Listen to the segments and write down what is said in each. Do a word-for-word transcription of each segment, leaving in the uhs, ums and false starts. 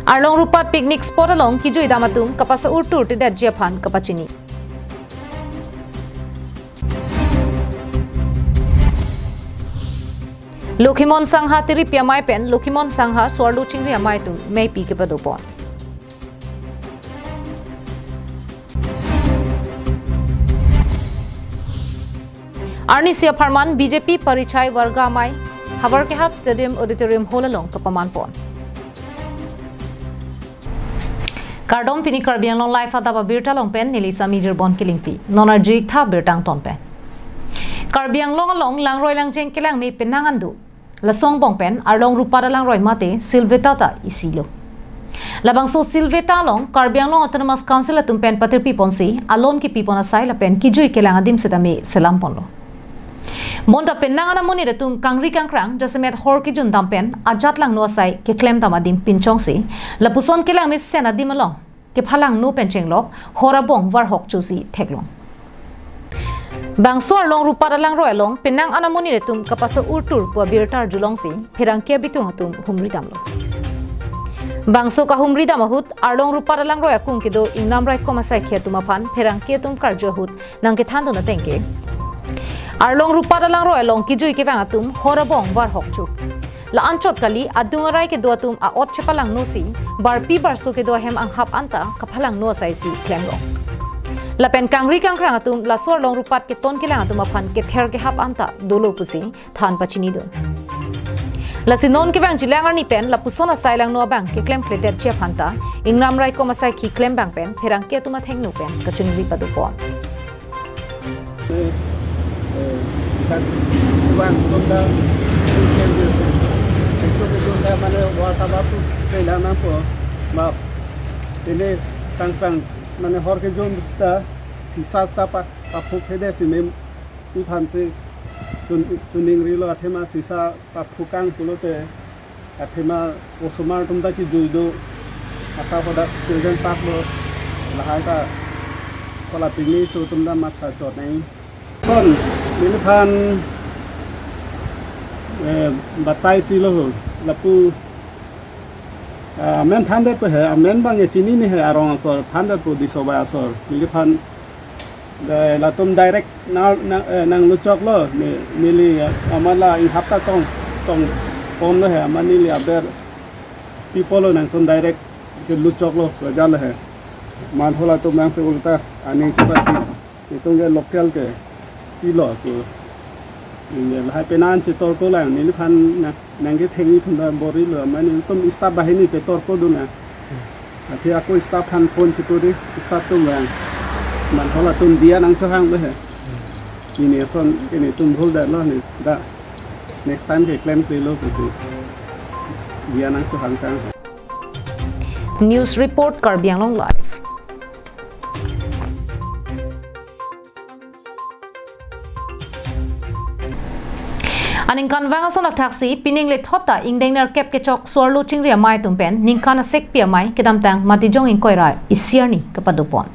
Arlong Rupat picnic spot along kijui dam atum kapasa urtur tidetji aphan kapachini. Lokhimon Sangha tiripi amei pen Lokhimon Sangha Suarlo Chingri amei atum meipi kepadopon. Arnisi apharman B J P Parichai Varga amei Havarkehat Stadium Auditorium Hall along kapamanpon. Kardom, pini Karbi Anglong Live adap abirta along pen neli Sami Jirbon Kilingpi. Non arju-ik tha birta angton pen. Karbi Anglong along langroi langjeng kelangme penang an do. Laso angbong pen Arlong Rupat alangroi mate Silveta ta isilo. Labangso Silveta along Karbi Anglong Autonomous Council atum pen patirpi ponsi alon kipi pon asai lapen kijui kelang adim setame selam ponlo. Bonta penang an amonit atum kangri kangkrang jasemet hor kejun dam pen ajat langno asai keklem dam adim pinchongsi lapuson kelang mesen adim along kephalangno pen chenglok hor abong varhok chusi theklong. Bangso Arlong Rupat alangroi along penang an amonit atum kapasa urtur pu abirta arjulongsi pherangke abitung atum humri damlo. Bangso kahumri dam ahut Arlong Rupat alangroi akung kedo ingnam raikom asaikhi atum aphan pherangke atum karju ahut nangkethandun ateng ke, Arlong Rupat alangroi along kijui kevang atum hor abong varhok chuk. La-anchot kali, adung arai kedo atum a-ot chepalangnosi barpi barso kedo ahem anghap anta kaphalangno asaisi klemlo. Lapen kangri kangkrang atum laso Arlong Rupat keton kelang atum aphan kether kehap anta dolo pusi than pachinidun. Lasi non kevangji lang arni pen lapuson asai langno abang keklemkledetji aphanta ingnam raikom asaikhi klembang pen pherangke atum athengno pen kachiningri padopon. Eh, eh, ikan uang tunda, ikan biasa. Itu itu dah mana warta batu, kailangan apa? Maaf. Ini tangpang mana hor kejun sta, sisa sta pa, paphuk hede si mem, iphan si chun, chuningrilo athema sisa paphukang pulote, athema osomar atum ta kijui do, asa hodak children park lo, lahai ta kola pini cho atum ta matha chot nai. Son, neliphan, eh, bataisi lo ho, lapu, ah, amen thandet pu he, amen bang ye chinine he arong asor, thandet pu diso bai asor, neliphan, dai latum direct na, na, eh, nangluchoklo, ne, neli, eh, amala inghap ta tong, tong, pomlo he, ama neli aber, people lo nangtum direct, ke luchoklo, kajal he. Manhola atum nangsi ulta, aning chepachi. Itum ke local ke pilo ke. Ini lahai penang chetorko lang, neliphan na, nangkethengji aphan ta borilo, mane itum staff banghini chetorko dun na. Athe ako staff aphan phone chekuri, staff atum vang. Manhola atum diya nangchohang lo he. Ini ason, ini atum bhul detlo ne, da. Next time ke klemklelo pusi. Diya nangchohang kang. News report, Karbi Anglong Live. Aningkanvang ason athaksi, pining lethot ta ingdeng nerkep kechok Suarlo Chingri amei atum pen ningkan asekpi amei kedamtang Matijong ingkoi ra isi arni kapadopon.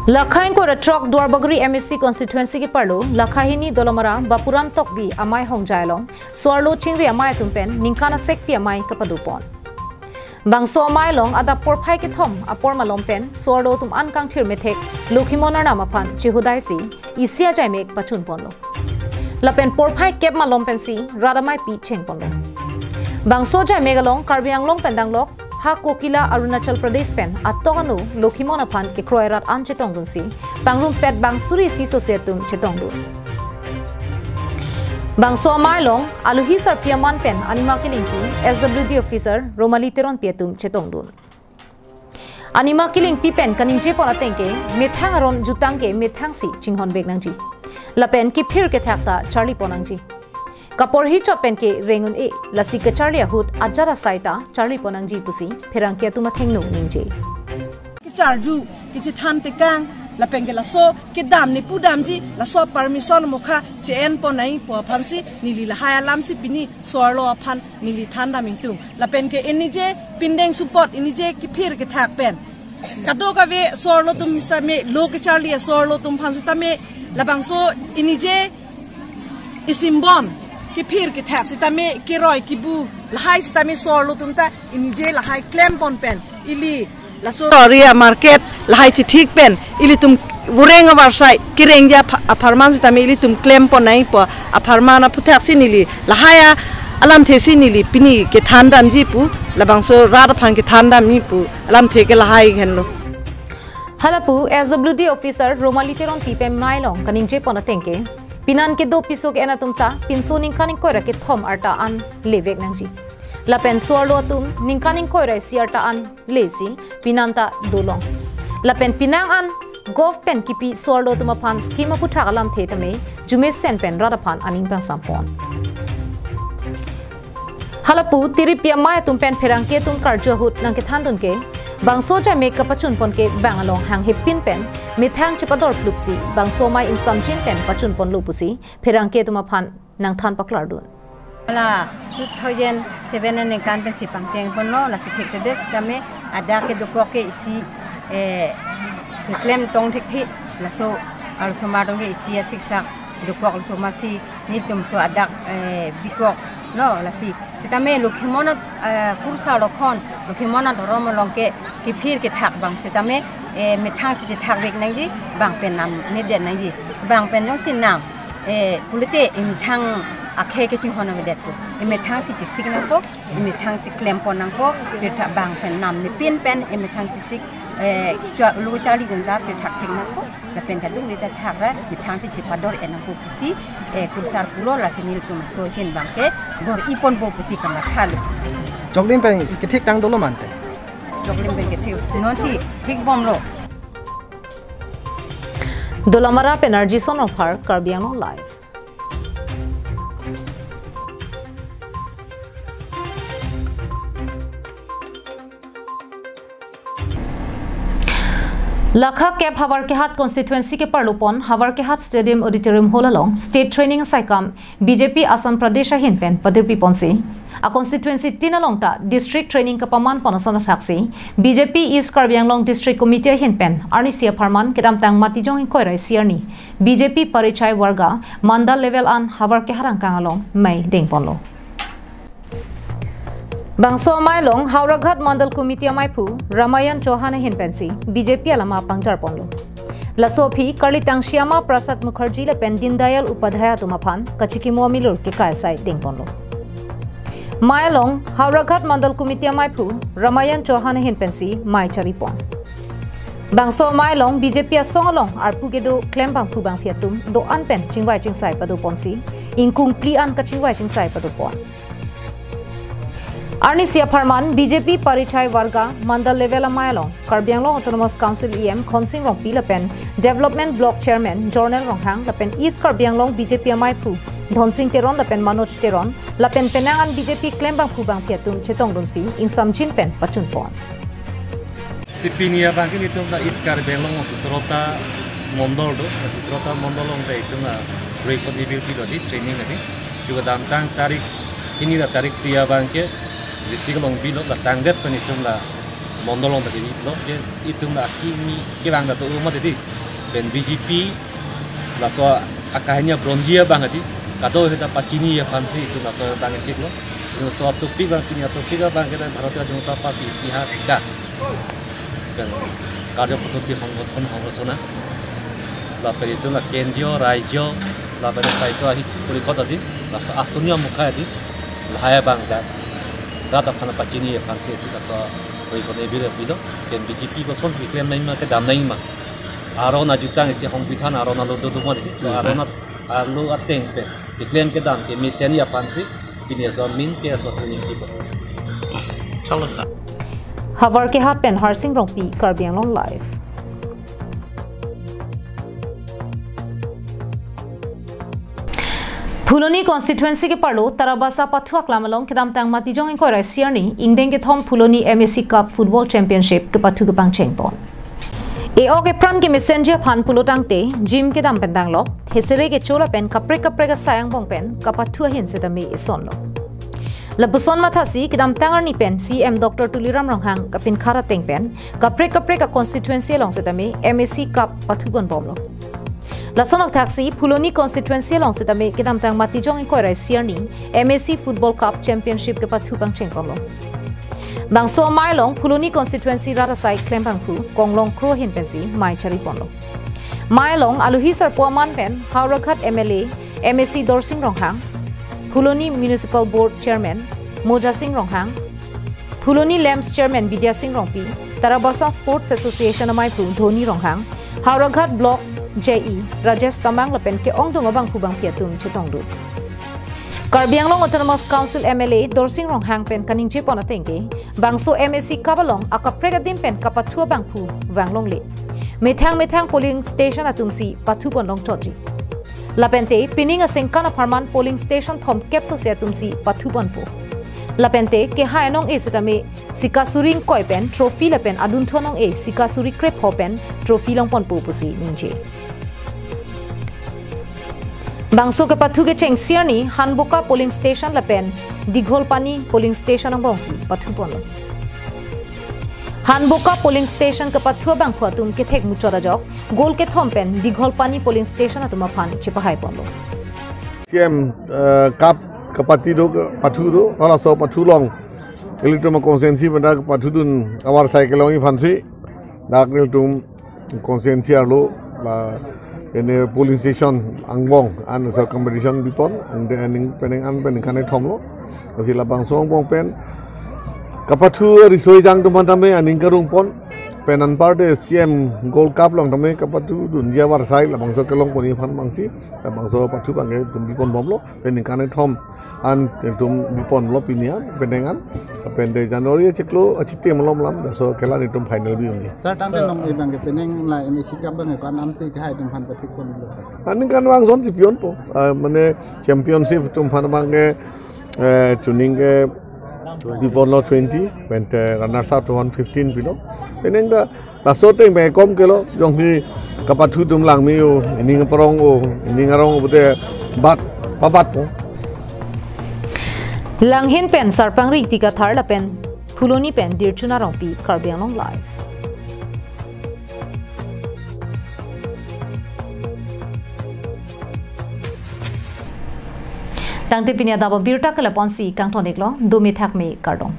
Lakha ingkoi ra throk Duarbagori M A C constituency keparlo, Lakha hini Dolamara Bapuram Tokbi amei hongjai along Suarlo Chingri amei atum pen ningkan asekpi amei kapadopon. Bangso amei along adap porphai kethom apor malom pen Suarlo atum an kangthir methek Lokhimon Arnam aphan chihudaisi isi ajaimek pachunponlo. Lapen porphai kep malom pensi rat ameipi chengponlo. Bangso ajaimek along Karbi Anglong pen danglok ha Kokila Arunachal Pradesh pen atok anu Lokhimon aphan kekroi rat an chetongdunsi pangrumpet bang suri isi sose atum chetongdun. Bangso amei along aluhi sarpi aman pen anima kelingpi S W D officer Romali Teronpi atum chetongdun. Anima kelingpi pen kaningjepon ateng ke methang aron jutang ke methangsi chinghonvek nangji. Lapen kephir kethak ta charlipon nangji. Kaporhi chot pen ke reng un-e, lasi kacharli ahut ajat asai ta charlipon nangji pusi pherangke atum athengno ningje. Kecharju, kechethan tekang, lapen ke laso kedam ne pudamji, laso permission mokha che-enpon nai pu aphansi neli lahai alamsi pini Suarlo aphan neli thandam ingtung. Lapen ke inije pindeng support, inije kephir kethak pen kadokave Suarlo atum sitame, lo kecharli Suarlo atum aphan sitame, labangso inije isimbon, Kephir kethak sitame keroi kibu lahai sitame sorlo atum ta inije lahai klempon pen ili laso area market lahai chethik pen ilitum vureng avarsai kerengji apha-, apharman sitame ilitum klempon nangpo apharman aphuthak si neli lahai alamthe si neli pini kethan damji pu labangso rat aphan kethan damji pu alamthe ke lahai henlo. Halapu S W D officer Romali Teronpi pen mei along kaningjepon ateng ke, pinan kedo piso ke-en atum ta pinso ningkan ingkoi ra kethom arta an levek nangji. Lapen sorlo atum ningkan ingkoi ra isi arta an lesi pinan ta dolong. Lapen penang an govt pen kipi sorlo atum aphan scheme aphuthak alamthe tame arjumesen pen rat aphan aning pangsampon. Halapu tiripi amei atum pen pherangke atum karju ahut nangkethandun ke, bangso jaime kapachunpon ke bang along hanghepin pen methang chepador plupsi bangso amei ingsamjin pen pachunponlo pusi pherangke atum aphan nangthan paklardun. La two thousand seven aningkan pensi pangchengponlo, lasi thekthedet sitame adak ke dokok ke isi, eh, keklem tong thekthe, laso arlosomar atum ke isi asiksak dokok, laso amatsi nelitum so adak, eh, bikoklo, lasi sitame Lokhimon, eh, kursa lokhon Lokhimon adhorom along ke kephir kethak abang sitame, eh, methang si chethakvek nangji, bang pen nam nedet nangji, bang pen jongsi nam, eh, pulote emethang akhei kachinghon avedetpo, emethang si chesik nangpo, emethang si klempon nangpo, pirtha bang pen nam nepin pen emethang chesik, eh, cha-, lo charli dun ta pirtha thek nangpo. Lapen kadung neta thak ra methang si chepador-et nangpo pusi, eh, kursar pulo, lasi nelitum so ahin abang ke bor-iponpo pusi kamathalo. Joklim pen kethik tang dolo mante. Joklim pen kethik. Nonsi thik bomlo. Dolamara pen R J Sonrongphar, Karbi Anglong Live. Lakha kep Howraghat constituency keparlopon Howraghat Stadium Auditorium Hall along state training asaikam B J P Assam Pradesh ahin pen padirpiponsi, a constituency tin along ta district training kapamanpon ason athaksi B J P East Karbi Anglong District Committee ahin pen arnisi apharman kedamtang Matijong ingkoi ra isi arni B J P Parichaya Varga mandal level an Howraghat angkang along mei dengponlo. Bangso amei along Howraghat Mandal Committee ameiphu Ramayan Chauhan ahin pensi B J P alama pangjarponlo. Laso aphi karlitang Shyama Prasad Mukherjee lapen Deendayal Upadhyaya atum aphan kachikimo amilur kekai asai dengponlo. Mei along Howraghat Mandal Committee ameiphu Ramayan Chauhan ahin pensi mei charipon. Bangso amei along B J P asong along arpu kedo klembangphu bangphi atum do-an pen chingvai chingsai padoponsi, ingkung phli an kachingvai chingsai padopon. Arnisi apharman B J P Parichaya Varga mandal level amei along Karbi Anglong Autonomous Council E M Khonsing Rongpi lapen Development Block Chairman Jornel Ronghang lapen East Karbi Anglong B J P ameiphu Dhonsing Teron lapen Manoj Teron lapen penang an B J P klembangphu bangphi atum chetongdunsi ingsamjin pen pachunpon. Si pini abang ke nelitum la East Karbi Anglong sutro ta mondol do, sutro ta mondol along ta itum la record ibil pilo di training adi. Juga kedamtang tarik, pini la tarik tiga abang ke district along bilo, la tangdet pen itum la mondol along ta bilo, je itum la akimi kevang ta do uma di. Pen B J P laso akahenya bronji abang adi, kado heta pachini aphansi itum laso abang thiklo. Laso atopik abang, pini atopik abang ke Bharatiya Janata Party itihas bikash pen karjo poddoti, songothon, songrachona, lapen itum la kendriyo, rajyo, lapen state ahit porikot adi, laso asoni amukhai adi, lahai abang ta rat aphan pachini aphansi, si laso porikot ibil pilo, pen B J P kosonsi keklem nangma, kedam nangma, aron ajutang isi hong pithan aron alo dodoma di, so aron at-, alo ateng pen keklem kedam kemesen aphansi pini aso amin ke aso training kipo. Chalo sa. Howraghat pen Harsing Rongpi, Karbi Anglong Live. Phuloni constituency keparlo Tarabasa pathu aklam along kedamtang Matijong ingkoi ra isi arni ingdeng kethom Phuloni M A C Cup Football Championship kepathu kepangchengpon. E-ok epran kemesenji aphan pulotangte gym kedam pen danglok, hesere kecho lapen kaprek kaprek asai angbong pen kapathu ahin setame isonlo. Lapuson mathasi kedamtang arni pen C E M Doctor Tuliram Ronghang kapinkhat ateng pen kaprek kaprek a constituency along setame M A C Cup pathubom bomlo. Lason thaksi Phuloni constituency along sitame kedamtang Matijong ingkoi ra isi arni M A C Football Cup Championship kepathu pangcheng ponlo. Bangso amei along Phuloni constituency rat asai klem pangphu konglong kro ahin pensi mei chari ponlo. Mei along aluhi sarpo aman pen Howraghat M L A M A C Dorsing Ronghang, Phuloni Municipal Board Chairman Moja Singh Ronghang, Phuloni Lamps Chairman Bidya Singh Rongpi, Tarabasa Sports Association ameiphu Dhoni Ronghang, Howraghat Block J E Rajesh Tamang lapen ke-ongdung abangphu bangphi atum chetongdun. Karbi Anglong Autonomous Council M L A Dorsing Ronghang pen kaningje pon ateng ke, bangso M A C Cup along akaprek adim pen kapathu abangphu vanglongle. Methang methang polling station atumsi pathu pon longchotji. Lapente pining asengkan apharman polling station thomkep sose atumsi pathu ponpo. Lapente kehai anong-e sitame sikasuri ingkoi pen trophy lapen adunthu anong-e sikasuri krepho pen trophy long ponpo pusi ningje. Bangso kepathu kecheng isi arni Hanboka polling station lapen Digholpani polling station angbongsi pathu ponlo. Hanboka polling station kepathu abangphu atum kethek muchot ajok goal kethom pen Digholpani polling station atum aphan chepahai ponlo. C M, eh, Cup kepathu do, pathu do, halaso pathu along ilitum constituency pen dak pathudun avarsai kelongji aphansi dak ilitum constituency arlo la ene polling station angbong an so competition bipon, and then penang an penang kane thomlo. Lasi labangso angbong pen kapathu riso-ejang atum aphan tame aning karung pon, pen anparte C M Gold Cup along tame kapathudunji avarsai labangso kelong ponji aphan abangsi labangso pathu abangke itum bipon bomlo, penang kane thom an itum biponlo pini an, penang an, pen de January achiklo achitim malom lam, laso kela itum final bi-unji. Sir, tangte Sir. Long-e abangke penang la M A C Cup abangke ko-an amsi kehai atum aphan pathik ponlo, sir? Aning kan vangson si pi-onpo, ah, mane championship atum aphan abangke, eh, chuning ke biponlo twenty, pente runners up atum aphan fifteen pilo. Penang ta laso ateng pen kom kelo, jongsi kapathu atum langme-o, ining parong-o, ining arong-o pute bat, pabatpo. Langhin pen Sarpang Ringti Kathar lapen Phuloni pen Dirchuna Rongpi, Karbi Anglong Live. Tangte pini adap abirta ke lapu-ansi kangton-iklo, dome thakme, kardom.